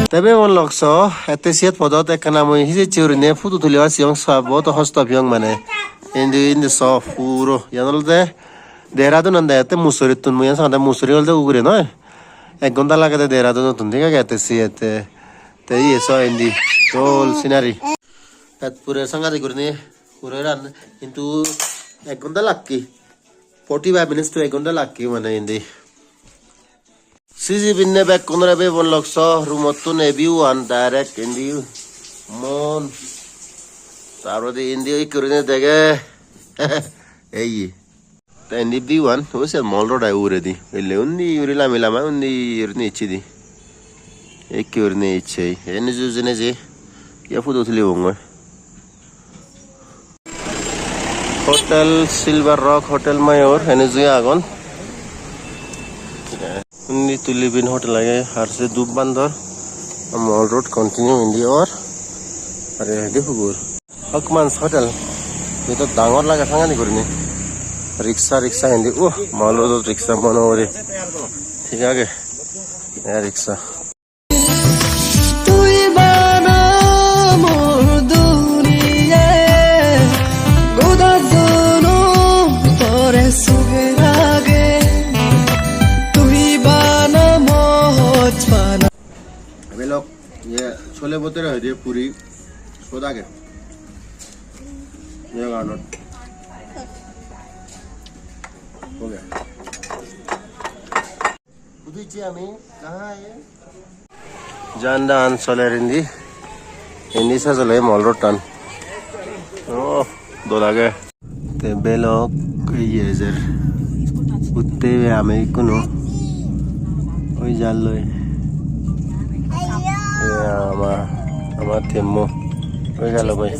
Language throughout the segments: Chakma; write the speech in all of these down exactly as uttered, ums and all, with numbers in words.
Te bebon lokso, ette siyot podot ekkana mui hijicche gurinei photo tulibar siyong, sa bohut hosto piyong mane. Indi, indi so puro. Iyan olode Dehradun an degette Mussoorie-ttun, mui iyan sagede Mussoorie olode ugure noi. Ek ghonta lagede Dehradun-ottun, thik age, ette siyot te. Te iye so indi, dol scenery. Pet pure sangadik gurinei hure ran, hintu ek ghonta lakke. Forty-five minutes to ek ghonta lakke mane indi. Siji pinne bekkunore bebon lokso, room-ottun ei view-an direct indi mon. Tar poredi indi ikko gurinei dege. Ei. Te indi view-an, oi se mall road ai uguredi. Ele undi guri lami lama undi gurinei ecchedi. Ikke gurinei ecche. Ei nuju jene je. Iya photo tulibongoi. Hotel Silver Rock, Hotel Mayur, ene jui agon. Undi Tulip Inn Hotel age, ar se Dhupbandor, Mall Road continue indi or. Are indi hugur. Hakman's Hotel. Ibe to dangor lage sangani gurinei. Rickshaw, rickshaw indi. Uh, Mall Road rickshaw mone hore. Thik age. E rickshaw. Tui bana mor duniye, goda duno tore suge rage. Tui bana mor pana. Belok, ye, chole bhature hoide puri, sot age. Ye ganot. Okay. Janda an soler indi. Indi sajole Mall Road tan. Oh, dol age. Te belok iye ejer. Utte ibe ami ikkunu. Oi jalloi. Iya ama, ama temmo. Oi gelo bhai.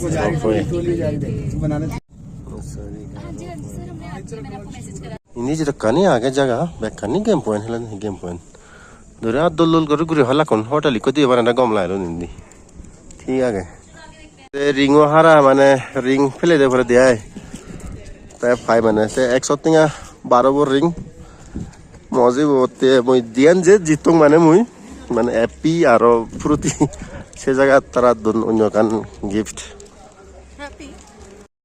Indi jedokkani age jaga, bekkani game point, helani game point. Dore ar dol dol guri guri halakkun hotel ikko dibe parapang gom lagedon indi. Thik age. Te ringo hara mane ring pelede poredi ai. Te pai mane se ekso tenga baro bo ring. Mojibo te mui diyan je jittung mane mui. Mane happy aro fruity. Se jagat tara don onyo ekkan gift.